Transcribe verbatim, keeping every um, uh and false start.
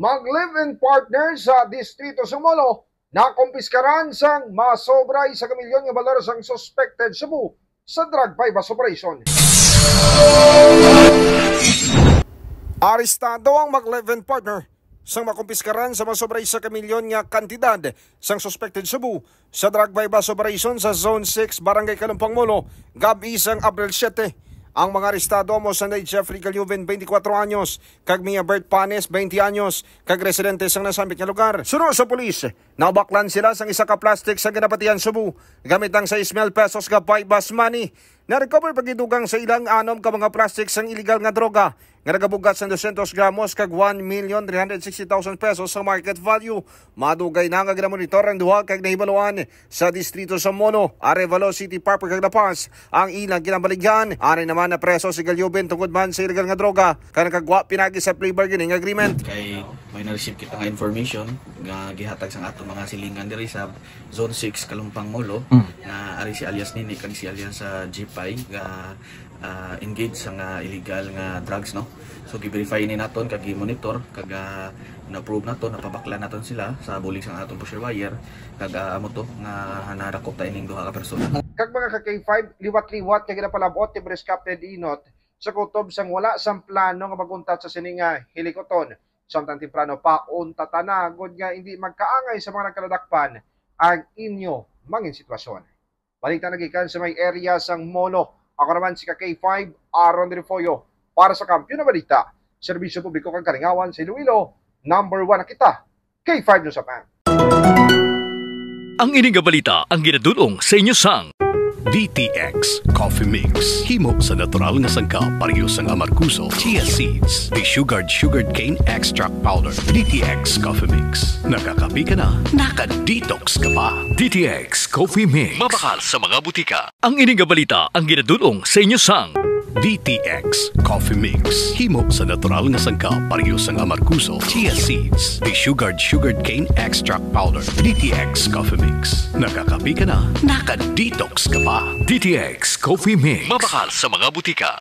Mag-live-in partner sa distrito sa Molo, nakumpiskaran sang masobra isa ka milyon nga balor sang suspected shabu sa drug buy-bust operation. Arestado ang mag-live-in partner sang makumpiskaran sa masobra isa ka milyon nga kantidad sang suspected shabu sa drug buy-bust operation sa Zone six, Barangay Kalumpang Molo, gab-i sang Abril siete. Ang mga arestado amo sanday Jeffrey Galyuben, twenty-four anyos, kag Mia Bert Panes, twenty anyos, kag residente sang nasambit nga lugar. Suno sa pulis, naubaklan sila sang isa ka plastic sa ginapatihan shabu gamit ang sais mil pesos nga buy-bust money. Na-recover pa gid dugang sa ila ang anom ka mga plastic sang iligal nga droga nga nagabugat sang dosyentos gramos kag one million three hundred sixty thousand pesos sa market value. Madugay na nga ginamonitor ang duha kag nahibaluan sa distrito sa Molo, Arevalo, City Proper kag La Paz ang ilang ginambaligyan. Ari naman, napreso si Galyuben tungod man sa iligal nga droga kag nakagwa pinagi sa plea bargaining agreement. Kay may na-receive kita nga information nga gihatag sang ato mga silingan diri sa Zone six, Kalumpang Molo, Mm. nga ari si alias Nini kag si alias, ah, Jipay nga, ah, engage sa nga illegal nga drugs, no? So, gi-verify ni naton kag gi-monitor kag, ah, na-prove naton, napabaklan naton sila sa bulig sang aton pusher wire kag, ah, amo to nga nadakop ta ining duha ka persona. Kag mga ka K five, liwat-liwat nga ginapalab-ot ni Maris Captain Inot sa kutob sang wala sang plano nga mag-untat sa sini nga hilikuton. Samtang temprano pa, untatan na gud nga hindi magkaangay sa mga nagkaladakpan ang inyo mangin sitwasyon. Balita nagikan sa may area sang Molo. Ako naman si ka K five, Aaron Refollo, para sa Kampiyon na Balita, Serbisyo Publiko kag Kalingawan sa Iloilo. Number one na kita, K five News F M. Ang ini nga balita ang ginadul-ong sa inyo sang D T X Coffee Mix. Himo sa natural nga sangkap, pareho sang amargoso, chia seeds, desugared sugarcane extract powder. D T X Coffee Mix. Nakakape ka na, naka-detox ka pa. D T X Coffee Mix. Mabakal sa mga butika. Ang ini nga balita ang ginadul-ong sa inyo sang D T X Coffee Mix. Himo sa natural nga sangkap, pareho sang amargoso, chia seeds, desugared sugarcane extract powder. D T X Coffee Mix. Nakakape ka na, naka-detox ka pa. D T X Coffee Mix. Mabakal sa mga butika.